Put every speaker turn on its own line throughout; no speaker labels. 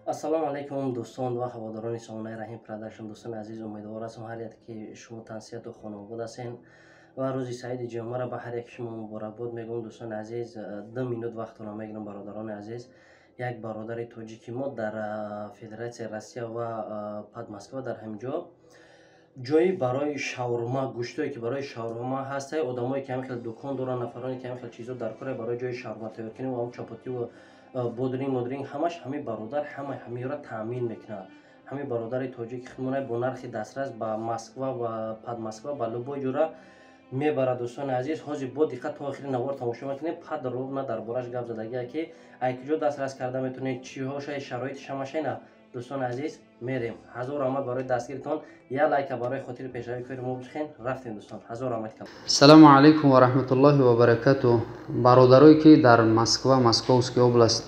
Ассалому алайкум, дӯстон ва ҳаводорони сомонаи Раҳим Продакшн. Дӯстони азиз, умедвор ҳастам, ҳар яке ки шумо тансиҳату хонобод ҳастен ва рӯзи саиди ҷумъаро ба ҳар яки шумо муборакбод мегӯям. Дӯстони азиз, 2 минут вақтона мегирам. Бародарони азиз, як бародари тоҷики мо дар Федератсияи Россия ва Подмосква, дар ҳамин ҷо ҷои барои шаурма, гӯштое ки барои шаурма ҳастай, одамое ки ҳамин хел дукон доранд, нафароне ки ҳамин хел чизо дар кора, барои ҷои шаурма тайёр кунем ва чапотиву бодринг, модринг, ҳамаш ҳамин бародар ҳама ҳамиёра таъмин мекунад. Ҳамин бародари тоҷики худмона бо нархи дастрас ба Москва ва Подмосква, ба любой ҷора мебарад. Дӯстони азиз, ҳозир бо диққат то охири навор тамошо мекунем. Подробно дар бораш гап задагия, ки ай куҷо дастрас карда метавонед, чиҳошай, шароити шамашайна. Дӯстони азиз, мерем. Ҳазор раҳмат барои дастгиритон, як лайка барои хотири пешравии кори мо бихен. Рафтем, дӯстон, ҳазор раҳмат.
Ассалому алайкум ва раҳматуллоҳи ва баракату. Бародарое ки дар Москва, Московский область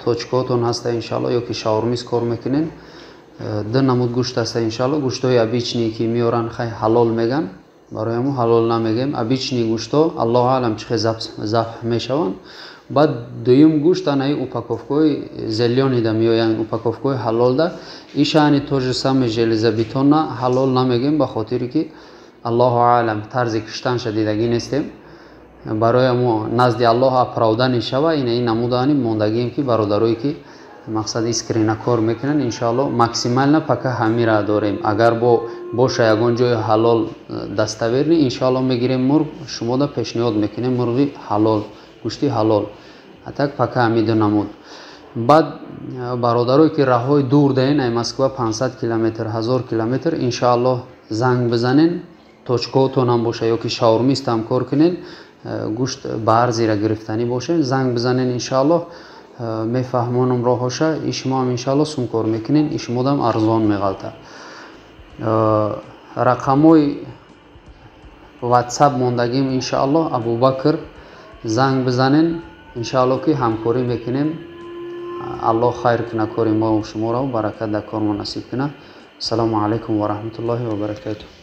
точкаотон ҳаста, иншалло, ё ки шаурмиз кор мекунен, ду намуд гӯшт ҳаста, иншалло. Гӯштҳои обычный, ки меоранд, хай, ҳалол меган, барои ҳамо ҳалол намегем. Обычный гӯштҳо, аллоҳу алам, чӣ хел забҳ мешаванд. Баъд дуюм гӯшт анаи упаковкаҳои зелёныйда меоянд, упаковкаҳои ҳалолда. Ишаани то же самое железобетонна ҳалол намегем, ба хотире ки аллоҳу алам, тарзи киштанша дидагӣ нестем. Барои мо назди Аллоҳ оправдание шава, ина ин намудаани мондагием, ки бародарое ки мақсад искренно кор мекунанд, иншоалло, максимально пока ҳамира дорем. Агар бо боша ягон ҷои ҳалол достоверный, иншоалло, мегирем мурғ, шумода пешниҳод мекунем мурғи ҳалол, гӯшти ҳалол. А так пока ҳами ду намуд. Баъд бародарое ки раҳҳои дур даен, ай Москва 500 километр, 1000 километр, иншоаллоҳ, занг бизанен. Точкаотонам боша ё ки шаурмистам кор кунен, гӯшт ба арзира гирифтанӣ бошен, занг бизанен, иншоаллоҳ, мефаҳмонам роҳоша. И шумоам, иншоалло, сум кор мекунен, и шумодам арзон меғалта. Рақамҳои Ватсап мондагим, иншоаллоҳ, Абубакр, занг бизанен, иншоалло, ки ҳамкорӣ мекунем. Аллоҳ хайр куна кори мо шуморо, баракат дар кормо насиб куна. Ассалому алайкум ва раҳматуллоҳи ва баракатуҳ.